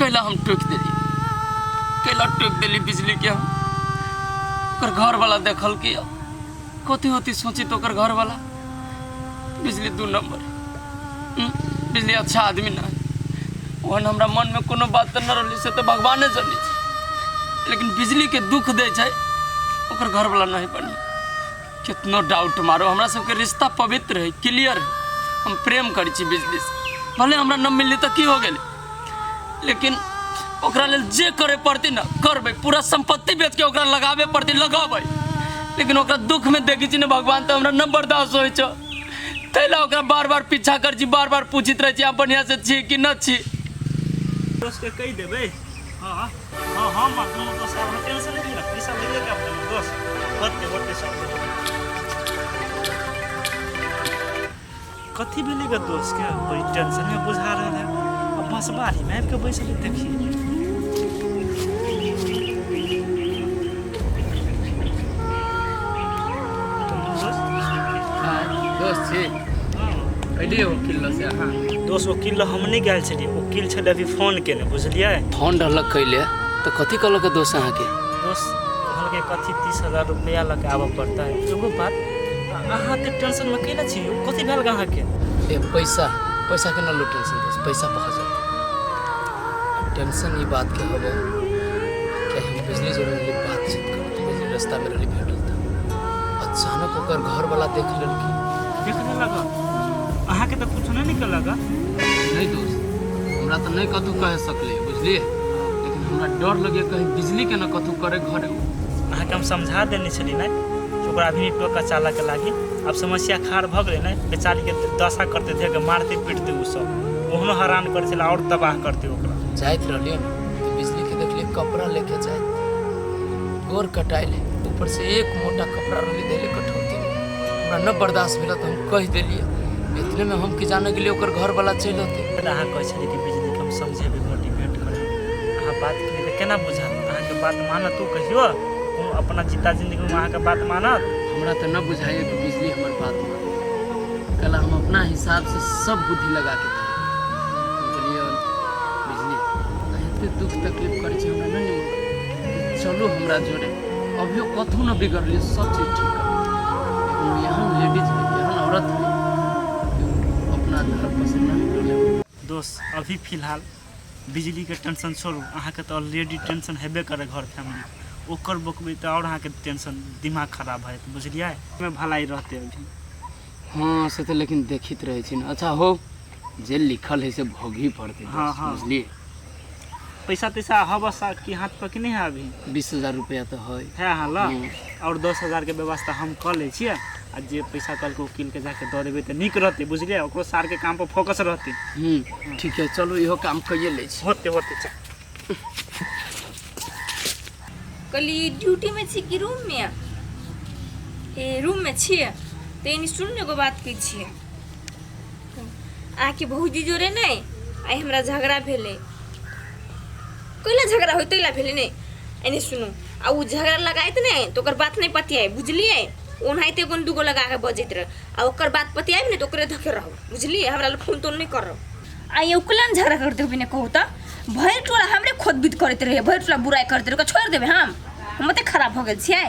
कैला हम टोकि देली, कैला टोकि देली बिजली के हम। ओकर घरवाला देखल कि कथी होती सोची तो ओकर घरवाला बिजली 2 नंबर, बिजली अच्छा आदमी ना है। ओहन हमरा मन में कोनो बात तऽ न रहलै, से तऽ भगवाने जानै छै, लेकिन बिजली के दुख दै छै ओकर घरवाला नहीं बने। कितनो डाउट मारो, हमरा सबके रिश्ता पवित्र है, क्लियर है, हम प्रेम करै छी बिजली से, भले हमरा न मिललै तऽ की हो गेलै, लेकिन ओकरा लेल जे करे पड़तै ने करबै, पूरा संपत्ति बेच के ओकरा लगाबे पड़तै, लगेबै, लेकिन ओकरा दुख में देखै छी ने भगवान तऽ हमरा न बर्दाश्त होइ छै, ताहि लए ओकरा बार बार पीछा करै छी, बार बार पूछैत रहै छी अहाँ बढ़िआँ से छी कि न छी। दोस्त के कहि देबै। हाँ हाँ हाँ माँ दुनू दोस्त आब टेंशन नहीं लेना, पैसा ले लेके आब दुनू दोस्त होते होते सब कथी भेलै गे दोस्त के बड़ी टेंशन में बुझा रहल है। अब बसबारी में आबि के बैसल है, देखी दोस्त छी अइलियै वकील लग से अहाँ? दोस्त वकील लग हम नहि गेल छलियै, वकील छलै अभी फोन केने, बुझलियै? फोन रहलक कैले तऽ कथी कहलक दोस्त अहाँके? दोस्त कहलकै कथी 30,000 रुपैआ लऽ के आबऽ पड़तै। एगो बात, अहाँ एतेक टेंशनमे कैला छी यौ? कथी भेल अहाँके? ए पैसा, पैसा के न लो टेंशन दोस्त, पैसा भऽ जेतै। टेंशन ई बात के होबो कि हम बिजली जोड़े रहली बातचीत करत, बिजली रास्ता में रहली भेटल तऽ अचानक ओकर घर वाला देख लेलकै। देख लेलक? अहाँके तऽ कुछो नहि निकललक? नहीं दोस्त, हमरा तऽ नहि कतहु कह सकले, बुझलिए, लेकिन हमरा डर लगे कहीं बिजली के न कतहु करे घरे। अहाँके हम समझा देने छली ने कि ओकरा अभी टोका चालक लागी, आब समस्या खाड़ भऽ गेलै ने, बेचारीके दशा करते थे के मारते पीटते ओ सब ओहनो हरान करै छलै आओर तबाह करते ओकरा। जाइत रहलियै ने तऽ बिजली के देखलियै कपड़ा लेके जाइत, गोर कटाइल, ऊपर से एक मोटा कपड़ा रहलै देले कटौती में, हमरा न बर्दाश्त भेल तऽ हम कहि देलियै। इतने में हम की जाने गेलियै ओकर घर वाला चलि अतै। अहाँ कहै छलियै कि बिजली के हम समझेबै, मोटिवेट करबै, अहाँ बात केलियै तऽ केना बुझत? अहाँके बात मानत ओ कहियो? कोनो अपना जीता जिंदगीमे अहाँके बात मानत? हमरा तऽ न बुझाइए कि बिजली हमर बात मानत। कल हम अपना हिसाबसँ सब बुद्धि लगा के था, हम कहलियै बिजली एते दुख तकलीफ करै छै हमरा नहि निमन, चलू हमरा जोड़े, अभियो कतहु न बिगड़लियै, सब चीज ठीक कर। लेकिन एहन लेडीज है, एहन औरत है कि ओ अपना धर्म पर से नहीं डोले। दोस्त अभी फिलहाल बिजलीके टेंशन छोड़ू, अहाँके तऽ ऑलरेडी टेंशन हेबे करे घर फैमिली, ओकर बकबै तऽ आओर अहाँके टेंशन दिमाग खराब भऽ जेतै, बुझलियै? मे भलाई रहतै अभी। हाँ से तऽ लेकिन देखित रहै छी ने। अच्छा हो, जे लिखल है से भोगही पड़तै। हाँ, हाँ। बुझलियै? पैसा तैसा हब कि हाथ पर कि नहीं है अभी? 20,000 रुपया तऽ है। है अहाँ लग? हम्म। आओर 10,000 के व्यवस्था हम कऽ लै छियै, आ जे पैसा कहलकै वकील के जाके दऽ देबै तऽ नीक रहतै, बुझलियै? ओकरो सारके काम पर फोकस रहतै। ठीक है, चलू इहो काम कइए लै छी। होते होते चल। कहली ड्यूटी में छी कि रूम में? ए रूम में छियै तऽ एनी सुन ने, एगो बात कहै छियै अहाँके भौजी जोरे नहि आइ हमरा झगड़ा भेलै। कैला झगड़ा होय तैला भेलै नहि? एनी सुनू, आ ओ झगड़ा लगाइत नहि तऽ ओकर बात नहि पतियाइ, बुझलियै? ओनाहिते एगो दूगो लगा कऽ बजैत रह, आ ओकर बात पतियाबी ने तऽ ओकरे धके रहब, बुझलियै? हमरा लग फोन तोन नहि करब। आ ये उकलन झगड़ा करते हुए ने कहू तऽ भरि टोला हमरे खोदबीद करैत रहे, भरि टोला बुराइ करैत रहे, ओकरा छोड़ि देबै हम? हम ओते खराब भऽ गेल छियै?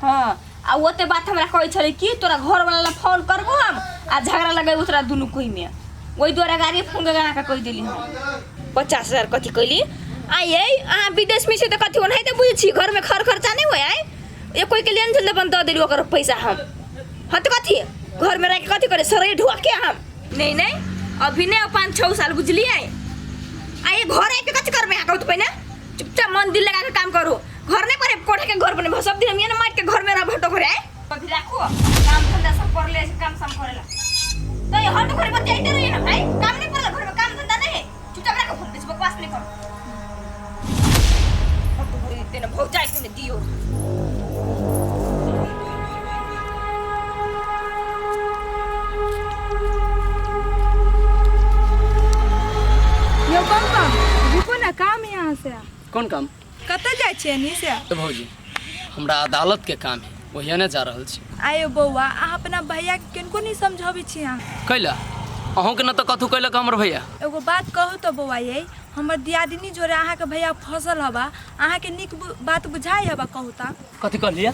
हँ, आ ओते बात हमरा कहै छलै कि तोरा घरवला लग फोन करबो हम आ झगड़ा लगेबो तोरा दुनू कोइमे, ओहि दुआरे गाड़ी फोन लगा कऽ कहि देली हम। 50,000 कथी कैली? आ ये अहाँ विदेशमे छी तऽ कथी ओनाहिते बुझै छी घरमे खर खर्चा नहि होइ? आइ एक कोइके लेन छलै अपन दऽ देली ओकर पैसा हम। हँ तऽ कथी घरमे राखि कथी करे सरै ढुआ के हम? नहीं नहीं अभी नहीं, 5-6 साल, बुझलियै? आ ये घर आके कथी करबै अहाँ कहू तऽ पहिने? चुपचाप मन दिल लगा के काम करू, घर नहीं करे कोठे के घर बने सब दिन हम ये ना माट के घर में रह भटो घरे आए। अभी राखू काम धंधा सब कर ले, काम साम करेला तो ये हट घरे बतियाइते रहिए ना भाई, काम नहीं पड़ला घर में, काम धंधा नहीं है, चुपचाप राखो फोन, बेसी बकवास नहीं करो। हट घरे देते ना भौजाई के दियो। यौ पंपम, रुको ना, काम है यहाँ से। कोन काम? कतऽ जाइ छियै एनी से? ए भौजी, हमरा अदालत के काम है, ओहिए ने जा रहल छी। आयो बौआ, अहाँ अपना भैया के किनको नहीं समझाबै छी अहाँ? कैला? अहूँके न तऽ कथू कैलक हमर भैया। एगो बात कहू तऽ बौआ यै, हमर दियादिनी जोरे अहाँके भैया फसल हबा, अहाँके नीक बात बुझाइ हबा? कहू तऽ। कथी कहलियै?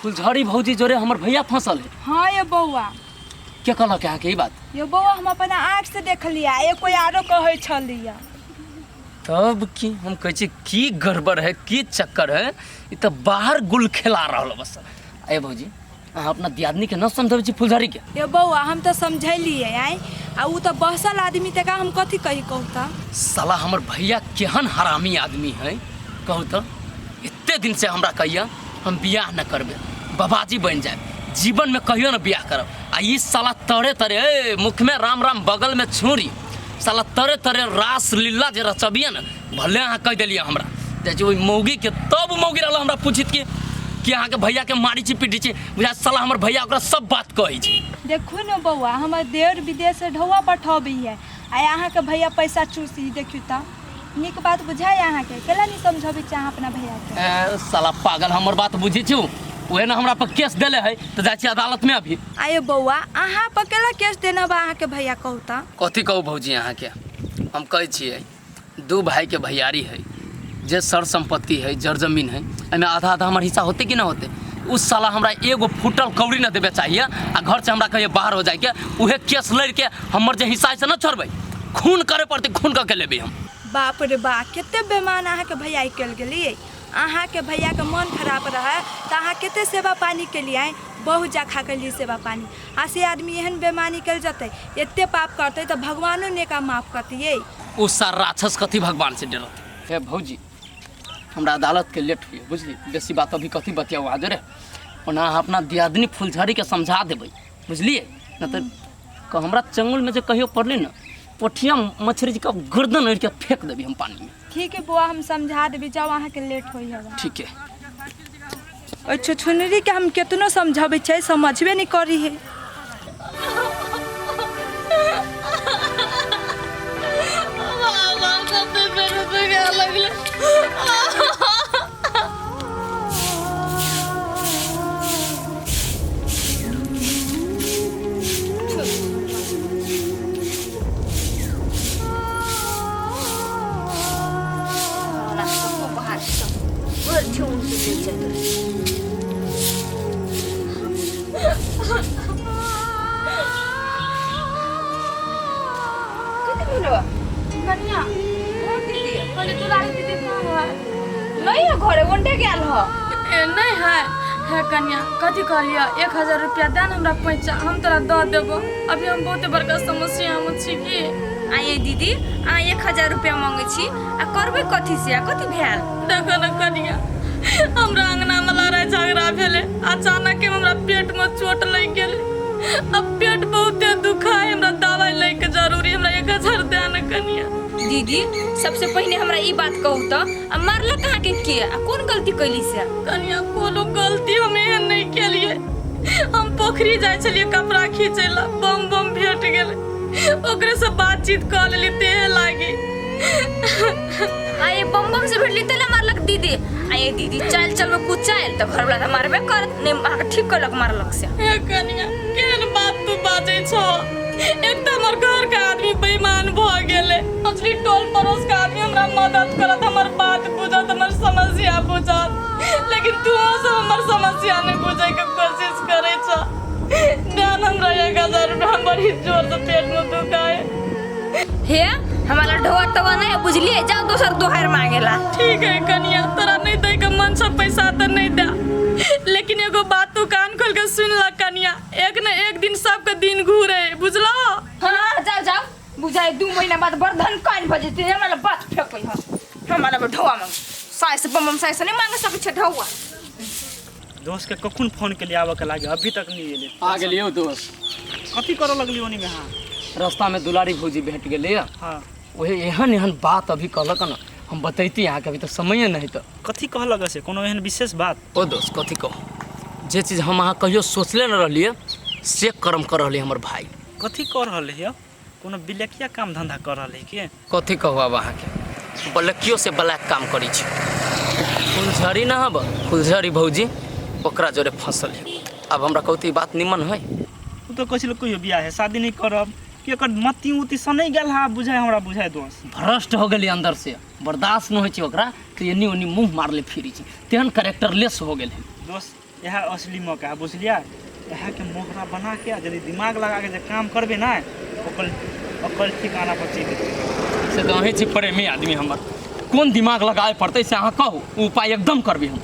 फुलझड़ी भौजी जोरे हमर भैया फंसल है? हाँ ये बौआ। के कहलक अहाँके ई बात? ये बौआ, हम अपना आँख से देखलियै, एक कोई आरो कहै छलियै। तब की हम कहै छी की गड़बड़ है, की चक्कर है, ई तऽ बाहर गुल खेला रहल बस। अरे भौजी, अहाँ अपना दियादनी के न समझबै छी फुलझड़ी के? ये बौआ, हम तऽ समझेलियै आइ, आ उ तऽ बहसल आदमी, तका हम कथी कही, कहू तऽ। साला हमर भैया केहन हरामी आदमी है, कहू तऽ। एते दिन से हमरा कहिया हम बियाह न करबै, बाबाजी बनि जायब, जीवन में कहियो न बियाह करब, आ ई साला तरे तरे ए मुख में राम राम बगल में छुरी, साला तरे तरे रास लीला जे रचबिए न। भले अहाँ कहि देलियै हमरा जाइ छी ओहि मौगी के, तब मौगी रहल हमरा पूछित कि अहाँके भैया के मारी छी पीटी छी, बुझा साला हमर भैया ओकरा सब बात कहै छै। देखू ने बौआ, हमर देवर विदेश से ढौआ पठबै है, आ अहाँके भैया पैसा चूसी। देखियौ तऽ, नीक बात बुझाइ अहाँके? केला नहीं समझबै छी अहाँ अपना भैया के? ए, साला पागल हमर बात बुझै छी? उहे ने हमरा पर केस देले है, तऽ जाइ छी अदालत में अभी। आयो बौआ, अहाँ पर केला केस देना बा अहाँके भैया, कहू तऽ? कथी कहू भौजी अहाँके, हम कहै छियै दू भाई के भैयारी है, जे सर संपत्ति है, जर जमीन है, एहिमे आधा आधा हमर हिस्सा होते कि ना होते? उस साला हमरा एगो फूटल कौड़ी न देबे चाहिए, आ घर से हमरा कहिए बाहर हो जाइके। उहे केस लड़ि के हमर जे हिस्सा है से न छोड़बै, खून करे पड़तै, खून कऽ के लेबै हम। बाप रे बा, कते बेमान अहाँके भैया कल गेलियै। अहाँके भैयाके मन खराब रहै तऽ अहाँ कते सेवा पानी केलियै, बहुत जा खा केलियै सेवा पानी, आ से आदमी एहन बेमानी कल जेतै, एते पाप करतै तऽ भगवानो नेका माफ करतियै? ओ सार राक्षस कथी भगवान से डरत हे। भौजी, हमरा अदालत के लेट हुई, बुझली? बेसी बात अभी कथी बतियाओ आज रे। ओना अहाँ अपना दियादनी फुलझड़ी के समझा देबै, बुझलियै न? तऽ हमरा चंगुल में जे कहियो पड़लै ने, पोठिया मछली के गर्दन अड़ि के फेंक देबै हम पानी में। ठीक है बौआ, हम समझा देबै। जाओ, अहाँके लेट होइ हवा। ठीक है। ओहि छुछुनरीके हम केतनो समझाबै छै, समझबे नहि करी है। कनिया, दीदी, कहली दुलारी दीदी कहाँ है? नहीं है घरे, ओंडे गेल ह। ए, नहीं है है कनिया, कथी कहलियै? 1000 रुपया दे ने हमरा पैसा, हम तोरा दऽ देबो। अभी हम बहुत बड़का समस्या में छी की। आइए दीदी, अहाँ 1000 रुपया मांगै छी, आ करबै कथी से, आ कथी भेल? देखो ने कनिया, हमरा अंगना में लड़ाई झगड़ा भेलै, अचानक हमरा पेट में चोट लागि गेलै, अब पेट बहुते दुखाय, हमरा दवाई लैके जरूरी, हमरा 1000 दे ने कनिया। दीदी, सबसे पहिने हमरा ई बात कहू तऽ, आ मारलक अहाँके के, आ कोन गलती कैली से? कनिया, कोनो गलती हम एहन नहि केलियै। हम पोखरी जाइ छलियै कपड़ा खींचै ला, बम बम भेट गेलै, ओकरे से बातचीत कऽ लेली तेहे लागी। आ ये बम बम से भेटली तेला मारलक दीदी? आ ये दीदी, चाल चल में कुछ आयल तऽ घरवाला तऽ मारबे करत नहि, अहाँके ठीक कयलक मारलक से? हे कनिया, केहन बात तू बाजै छौ? एक तऽ हमर घर के आदमी बेईमान भऽ गेलै। असली टोल पड़ोस के आदमी हमरा मदद करत, हमर बात बुझत, हमर समस्या बुझत, लेकिन तू सब हमर समस्या नहि बुझै के कोशिश करै छ। ध्यान, हमरा 1000 रुपया, बड़ी जोर से पेट में दुखाए। हे, हमारा ढोआ तवा नहीं है, बुझलिए? जाओ दोसर दोहार मांगेला। ठीक है कनिया, तोरा नहीं दै के मन से पैसा तऽ नहीं दे, लेकिन एगो बात तू कान खोल के सुन ल कनिया, एक न एक दिन सबके दिन घूरे, बुझलो? हाँ, जाओ जाओ। बुझाइ 2 महीना बाद बर्धन कान भऽ जेतै, हमरा लग बात फेकै ह, हमरा लग ढोआ मांग। साय से बम बम साय से नहीं मांगे सकै छै ढोआ। दोस्त के कखन फोन के लिए आबऽ के लागे, अभी तक नहीं एले। आ गेलियौ दोस्त। कथी करऽ लगली ओनी में अहाँ? रास्ता में दुलारी भौजी भेट गेलै। ओहे एहन एहन बात अभी कहलक न, हम बतैती अहाँके, अभी तऽ समये नहि तऽ। कथी कहलक से, कोनो एहन विशेष बात? ओ दोस्त, कथी कहू, जे चीज हम अहाँ कहियो सोचले न रहलियै से कर्म कर रहलियै हमर भाई। कथी कर रहल है? कोनो बिलकिया काम धंधा कर रहल है के? कथी कहू आब अहाँके, बलकियो से ब्लैक काम करै छी। फुलझड़ी न हब फुलझड़ी भौजी, ओकरा जोरे फसल है। आब हमरा कहू तऽ ई बात निमन है? ओ तऽ कहै छलै कहियो बियाह है शादी नहीं करब, कि एकर मति उति सनै गेल हा बुझाय हमरा बुझाय दोस्त। भ्रष्ट हो गेलै अंदर से, बर्दाश्त नहि होइ छै ओकरा, तऽ एन्नी ओन्नी मुँह मारले फिरै छै, तेहन करेक्टरलेस हो गेल है। दोस्त इएह असली मौका है बुझलियै, इएहके मोहरा बना के आ यदि दिमाग लगा के जे काम करबै ने ओकर ओकर ठिकाना पर चलि जेतै। से तऽ अहीं छी प्रेमी आदमी हमर, कोन दिमाग लगाए पड़तै से अहाँ कहू, ओ उपाय एकदम करबै हम।